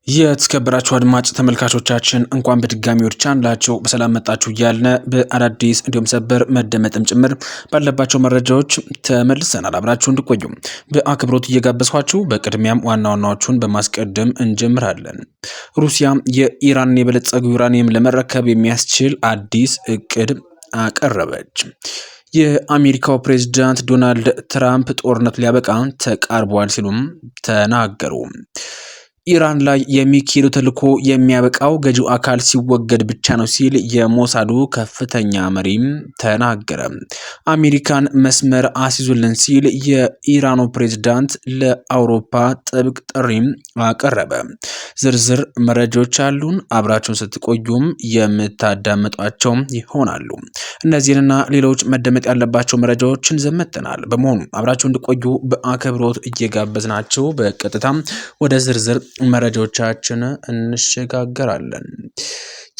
የተከበራችሁ አድማጭ ተመልካቾቻችን፣ እንኳን በድጋሚ ወደ ቻናላችሁ በሰላም መጣችሁ እያልን በአዳዲስ እንዲሁም ሰበር መደመጥም ጭምር ባለባቸው መረጃዎች ተመልሰናል። አብራችሁ እንድቆዩ በአክብሮት እየጋበዝኳችሁ በቅድሚያም ዋና ዋናዎቹን በማስቀደም እንጀምራለን። ሩሲያ የኢራንን የበለጸገ ዩራኒየም ለመረከብ የሚያስችል አዲስ እቅድ አቀረበች። የአሜሪካው ፕሬዝዳንት ዶናልድ ትራምፕ ጦርነቱ ሊያበቃ ተቃርቧል ሲሉም ተናገሩ። ኢራን ላይ የሚካሄደው ተልዕኮ የሚያበቃው ገዢው አካል ሲወገድ ብቻ ነው ሲል የሞሳዱ ከፍተኛ መሪም ተናገረ። አሜሪካን መስመር አስይዙልን ሲል የኢራኑ ፕሬዝዳንት ለአውሮፓ ጥብቅ ጥሪም አቀረበ። ዝርዝር መረጃዎች አሉን። አብራችሁን ስትቆዩም የምታዳምጧቸው ይሆናሉ። እነዚህንና ሌሎች መደመጥ ያለባቸው መረጃዎችን ዘመጥናል። በመሆኑ አብራችሁ እንድቆዩ በአክብሮት እየጋበዝናችሁ በቀጥታ ወደ ዝርዝር መረጃዎቻችን እንሸጋገራለን።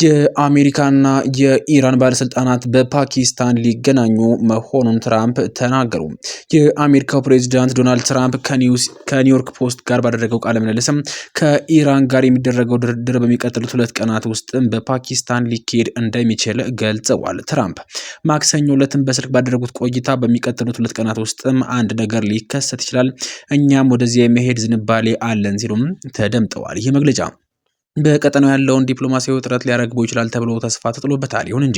የአሜሪካና የኢራን ባለስልጣናት በፓኪስታን ሊገናኙ መሆኑን ትራምፕ ተናገሩ። የአሜሪካው ፕሬዚዳንት ዶናልድ ትራምፕ ከኒውዮርክ ፖስት ጋር ባደረገው ቃለ ምልልስም ከኢራን ጋር የሚደረገው ድርድር በሚቀጥሉት 2 ቀናት ውስጥም በፓኪስታን ሊካሄድ እንደሚችል ገልጸዋል። ትራምፕ ማክሰኞ ዕለትም በስልክ ባደረጉት ቆይታ በሚቀጥሉት 2 ቀናት ውስጥም አንድ ነገር ሊከሰት ይችላል፣ እኛም ወደዚያ የመሄድ ዝንባሌ አለን ሲሉም ተደምጠዋል። ይህ መግለጫ በቀጠናው ያለውን ዲፕሎማሲያዊ ውጥረት ሊያረግበው ይችላል ተብሎ ተስፋ ተጥሎበታል። ይሁን እንጂ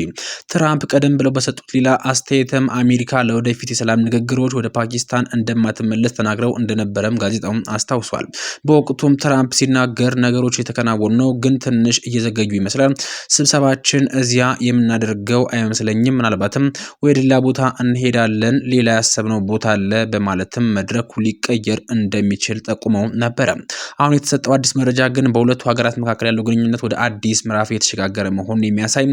ትራምፕ ቀደም ብለው በሰጡት ሌላ አስተያየትም አሜሪካ ለወደፊት የሰላም ንግግሮች ወደ ፓኪስታን እንደማትመለስ ተናግረው እንደነበረም ጋዜጣው አስታውሷል። በወቅቱም ትራምፕ ሲናገር ነገሮች የተከናወኑ ነው፣ ግን ትንሽ እየዘገዩ ይመስላል። ስብሰባችን እዚያ የምናደርገው አይመስለኝም። ምናልባትም ወደ ሌላ ቦታ እንሄዳለን፣ ሌላ ያሰብነው ቦታ አለ በማለትም መድረኩ ሊቀየር እንደሚችል ጠቁመው ነበረ። አሁን የተሰጠው አዲስ መረጃ ግን በሁለቱ ሀገራት መካከል ያለው ግንኙነት ወደ አዲስ ምዕራፍ የተሸጋገረ መሆኑን የሚያሳይ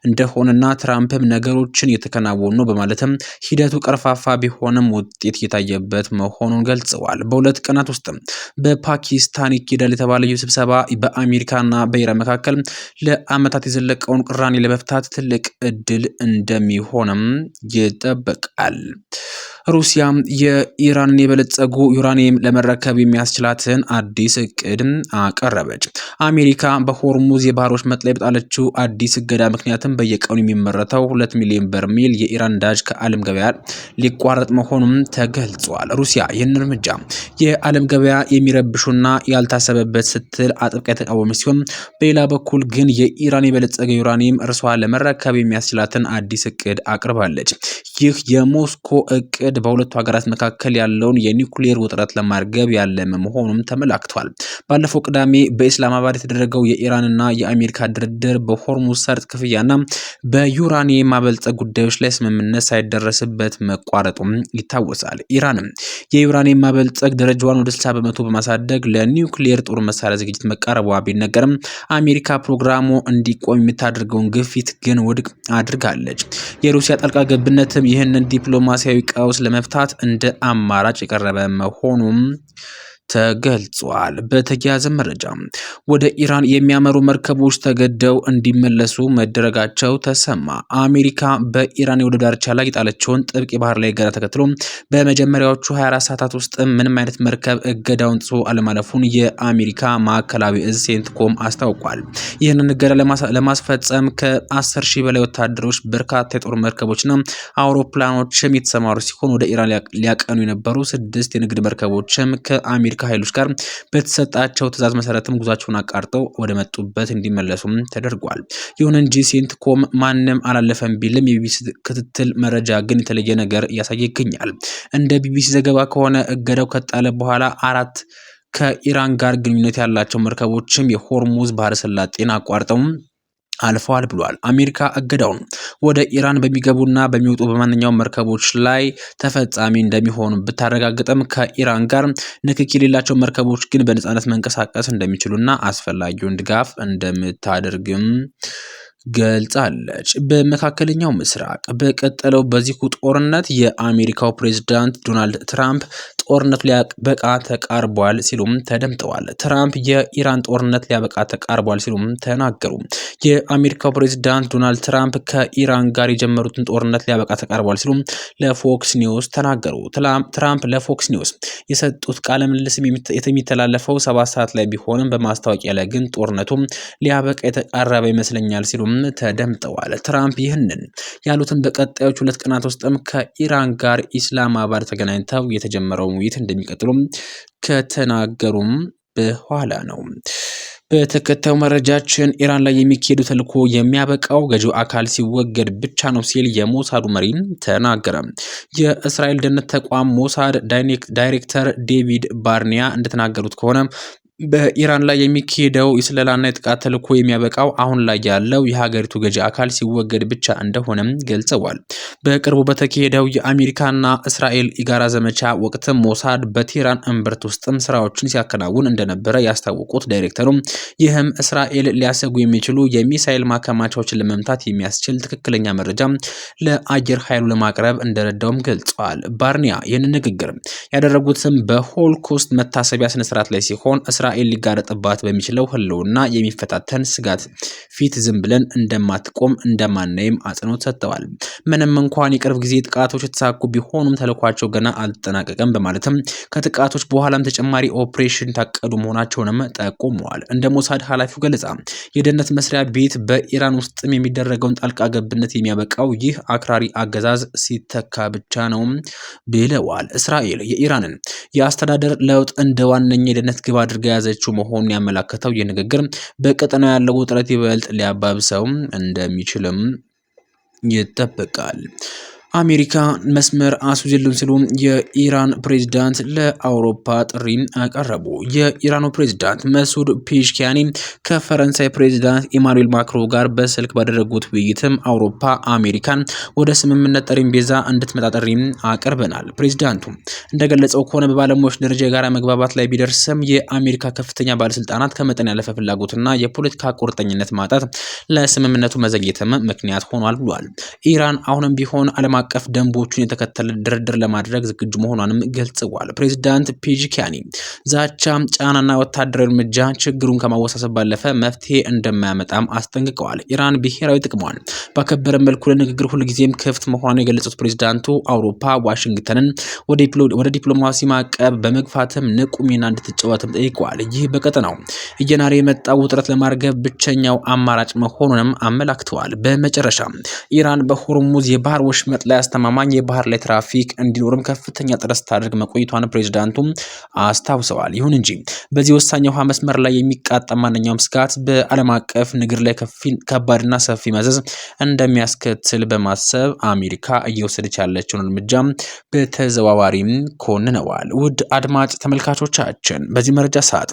እንደሆነና ትራምፕም ነገሮችን እየተከናወኑ ነው በማለትም ሂደቱ ቀርፋፋ ቢሆንም ውጤት እየታየበት መሆኑን ገልጸዋል። በ2 ቀናት ውስጥ በፓኪስታን ይካሄዳል የተባለው ስብሰባ በአሜሪካና በኢራን መካከል ለዓመታት የዘለቀውን ቅራኔ ለመፍታት ትልቅ እድል እንደሚሆንም ይጠበቃል። ሩሲያ የኢራንን የበለጸጉ ዩራኒየም ለመረከብ የሚያስችላትን አዲስ እቅድ አቀረበች። አሜሪካ በሆርሙዝ የባህር ወሽመጥ ላይ በጣለችው አዲስ እገዳ ምክንያትም በየቀኑ የሚመረተው 2 ሚሊዮን በርሜል የኢራን ነዳጅ ከዓለም ገበያ ሊቋረጥ መሆኑም ተገልጿል። ሩሲያ ይህን እርምጃ የዓለም ገበያ የሚረብሹና ያልታሰበበት ስትል አጥብቃ የተቃወመች ሲሆን፣ በሌላ በኩል ግን የኢራን የበለጸገ ዩራኒየም እርሷ ለመረከብ የሚያስችላትን አዲስ እቅድ አቅርባለች። ይህ የሞስኮ እቅድ በሁለቱ ሀገራት መካከል ያለውን የኒውክሌር ውጥረት ለማርገብ ያለመ መሆኑም ተመላክቷል። ባለፈው ቅዳሜ በኢስላማባድ የተደረገው የኢራንና የአሜሪካ ድርድር በሆርሙዝ ሰርጥ ክፍያና በዩራኒየም ማበልጸግ ጉዳዮች ላይ ስምምነት ሳይደረስበት መቋረጡም ይታወሳል። ኢራንም የዩራኒየም ማበልጸግ ደረጃዋን ወደ 60% በማሳደግ ለኒውክሌር ጦር መሳሪያ ዝግጅት መቃረቧ ቢነገርም አሜሪካ ፕሮግራሙ እንዲቆም የምታደርገውን ግፊት ግን ውድቅ አድርጋለች። የሩሲያ ጣልቃ ገብነትም ይህንን ዲፕሎማሲያዊ ቀውስ ለመፍታት እንደ አማራጭ የቀረበ መሆኑም ተገልጿል። በተያያዘ መረጃ ወደ ኢራን የሚያመሩ መርከቦች ተገደው እንዲመለሱ መደረጋቸው ተሰማ። አሜሪካ በኢራን የወደብ ዳርቻ ላይ የጣለችውን ጥብቅ የባህር ላይ እገዳ ተከትሎ በመጀመሪያዎቹ 24 ሰዓታት ውስጥ ምንም አይነት መርከብ እገዳውን ጥሶ አለማለፉን የአሜሪካ ማዕከላዊ እዝ ሴንትኮም አስታውቋል። ይህንን እገዳ ለማስፈጸም ከ10 ሺህ በላይ ወታደሮች፣ በርካታ የጦር መርከቦችና አውሮፕላኖችም የተሰማሩ ሲሆን ወደ ኢራን ሊያቀኑ የነበሩ ስድስት የንግድ መርከቦችም ከአሜሪካ ኃይሎች ጋር በተሰጣቸው ትዕዛዝ መሰረትም ጉዟቸውን አቋርጠው ወደ መጡበት እንዲመለሱም ተደርጓል። ይሁን እንጂ ሴንትኮም ማንም አላለፈም ቢልም የቢቢሲ ክትትል መረጃ ግን የተለየ ነገር እያሳየ ይገኛል። እንደ ቢቢሲ ዘገባ ከሆነ እገዳው ከጣለ በኋላ አራት ከኢራን ጋር ግንኙነት ያላቸው መርከቦችም የሆርሙዝ ባህረ ሰላጤን አቋርጠው አልፈዋል ብሏል። አሜሪካ እገዳውን ወደ ኢራን በሚገቡና በሚወጡ በማንኛውም መርከቦች ላይ ተፈጻሚ እንደሚሆኑ ብታረጋግጥም ከኢራን ጋር ንክኪ የሌላቸው መርከቦች ግን በነጻነት መንቀሳቀስ እንደሚችሉና አስፈላጊውን ድጋፍ እንደምታደርግም ገልጻለች። በመካከለኛው ምስራቅ በቀጠለው በዚሁ ጦርነት የአሜሪካው ፕሬዝዳንት ዶናልድ ትራምፕ ጦርነቱ ሊያበቃ ተቃርቧል ሲሉም ተደምጠዋል። ትራምፕ የኢራን ጦርነት ሊያበቃ ተቃርቧል ሲሉም ተናገሩ። የአሜሪካው ፕሬዚዳንት ዶናልድ ትራምፕ ከኢራን ጋር የጀመሩትን ጦርነት ሊያበቃ ተቃርቧል ሲሉም ለፎክስ ኒውስ ተናገሩ። ትራምፕ ለፎክስ ኒውስ የሰጡት ቃለ ምልልስ የሚተላለፈው 7 ሰዓት ላይ ቢሆንም በማስታወቂያ ላይ ግን ጦርነቱ ሊያበቃ የተቃረበ ይመስለኛል ሲሉም ተደምጠዋል። ትራምፕ ይህንን ያሉትን በቀጣዮች 2 ቀናት ውስጥም ከኢራን ጋር ኢስላማባድ ተገናኝተው የተጀመረውን ውይይት እንደሚቀጥሉም ከተናገሩም በኋላ ነው። በተከታዩ መረጃችን ኢራን ላይ የሚካሄዱ ተልዕኮ የሚያበቃው ገዢው አካል ሲወገድ ብቻ ነው ሲል የሞሳዱ መሪ ተናገረ። የእስራኤል ደህንነት ተቋም ሞሳድ ዳይሬክተር ዴቪድ ባርኒያ እንደተናገሩት ከሆነ በኢራን ላይ የሚካሄደው የስለላና የጥቃት ተልዕኮ የሚያበቃው አሁን ላይ ያለው የሀገሪቱ ገዢ አካል ሲወገድ ብቻ እንደሆነም ገልጸዋል። በቅርቡ በተካሄደው የአሜሪካና እስራኤል የጋራ ዘመቻ ወቅትም ሞሳድ በቴህራን እምብርት ውስጥም ስራዎችን ሲያከናውን እንደነበረ ያስታወቁት ዳይሬክተሩም ይህም እስራኤል ሊያሰጉ የሚችሉ የሚሳኤል ማከማቻዎችን ለመምታት የሚያስችል ትክክለኛ መረጃ ለአየር ኃይሉ ለማቅረብ እንደረዳውም ገልጸዋል። ባርኒያ ይህንን ንግግር ያደረጉትም በሆሎኮስት መታሰቢያ ስነስርዓት ላይ ሲሆን እስራኤል ሊጋረጥባት በሚችለው ህልውና የሚፈታተን ስጋት ፊት ዝም ብለን እንደማትቆም እንደማናይም አጽንኦት ሰጥተዋል። ምንም እንኳን የቅርብ ጊዜ ጥቃቶች የተሳኩ ቢሆኑም ተልዕኳቸው ገና አልተጠናቀቀም በማለትም ከጥቃቶች በኋላም ተጨማሪ ኦፕሬሽን ታቀዱ መሆናቸውንም ጠቁመዋል። እንደ ሞሳድ ኃላፊው ገለጻ የደህንነት መስሪያ ቤት በኢራን ውስጥም የሚደረገውን ጣልቃ ገብነት የሚያበቃው ይህ አክራሪ አገዛዝ ሲተካ ብቻ ነው ብለዋል። እስራኤል የኢራንን የአስተዳደር ለውጥ እንደ ዋነኛ የደህንነት ግብ አድርጋ የያዘችው መሆኑን ያመላከተው ይህ ንግግር በቀጠናው ያለው ውጥረት ይበልጥ ሊያባብሰው እንደሚችልም ይጠበቃል። አሜሪካ መስመር አስይዙልን ሲሉ የኢራን ፕሬዝዳንት ለአውሮፓ ጥሪ አቀረቡ። የኢራኑ ፕሬዝዳንት መሱድ ፔዜሽኪያን ከፈረንሳይ ፕሬዝዳንት ኢማኑኤል ማክሮን ጋር በስልክ ባደረጉት ውይይትም አውሮፓ አሜሪካን ወደ ስምምነት ጠረጴዛ እንድትመጣ ጥሪ አቅርበናል። ፕሬዝዳንቱ እንደገለጸው ከሆነ በባለሙያዎች ደረጃ የጋራ መግባባት ላይ ቢደርስም የአሜሪካ ከፍተኛ ባለስልጣናት ከመጠን ያለፈ ፍላጎትና የፖለቲካ ቁርጠኝነት ማጣት ለስምምነቱ መዘግየትም ምክንያት ሆኗል ብሏል። ኢራን አሁንም ቢሆን ዓለም አቀፍ ደንቦቹን የተከተለ ድርድር ለማድረግ ዝግጁ መሆኗንም ገልጸዋል። ፕሬዚዳንት ፔዜሽኪያን ዛቻ፣ ጫናና ወታደራዊ እርምጃ ችግሩን ከማወሳሰብ ባለፈ መፍትሄ እንደማያመጣም አስጠንቅቀዋል። ኢራን ብሔራዊ ጥቅሟን ባከበረ መልኩ ለንግግር ሁልጊዜም ክፍት መሆኗን የገለጹት ፕሬዚዳንቱ አውሮፓ ዋሽንግተንን ወደ ዲፕሎማሲ ማዕቀብ በመግፋትም ንቁ ሚና እንድትጫወትም ጠይቀዋል። ይህ በቀጠናው እየናረ የመጣው ውጥረት ለማርገብ ብቸኛው አማራጭ መሆኑንም አመላክተዋል። በመጨረሻ ኢራን በሆርሙዝ የባህር ወሽመጥ ላይ አስተማማኝ የባህር ላይ ትራፊክ እንዲኖርም ከፍተኛ ጥረት ስታደርግ መቆየቷን ፕሬዚዳንቱ አስታውሰዋል። ይሁን እንጂ በዚህ ወሳኝ የውሃ መስመር ላይ የሚቃጣ ማንኛውም ስጋት በዓለም አቀፍ ንግድ ላይ ከባድና ሰፊ መዘዝ እንደሚያስከትል በማሰብ አሜሪካ እየወሰደች ያለችውን እርምጃ በተዘዋዋሪም ኮንነዋል። ውድ አድማጭ ተመልካቾቻችን፣ በዚህ መረጃ ሰዓት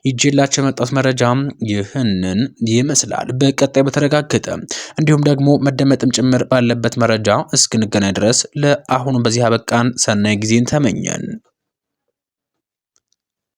ይዤላችሁ የመጣሁት መረጃ ይህንን ይመስላል። በቀጣይ በተረጋገጠ እንዲሁም ደግሞ መደመጥም ጭምር ባለበት መረጃ እስክንገናኝ ድረስ ለአሁኑ በዚህ አበቃን። ሰናይ ጊዜን ተመኘን።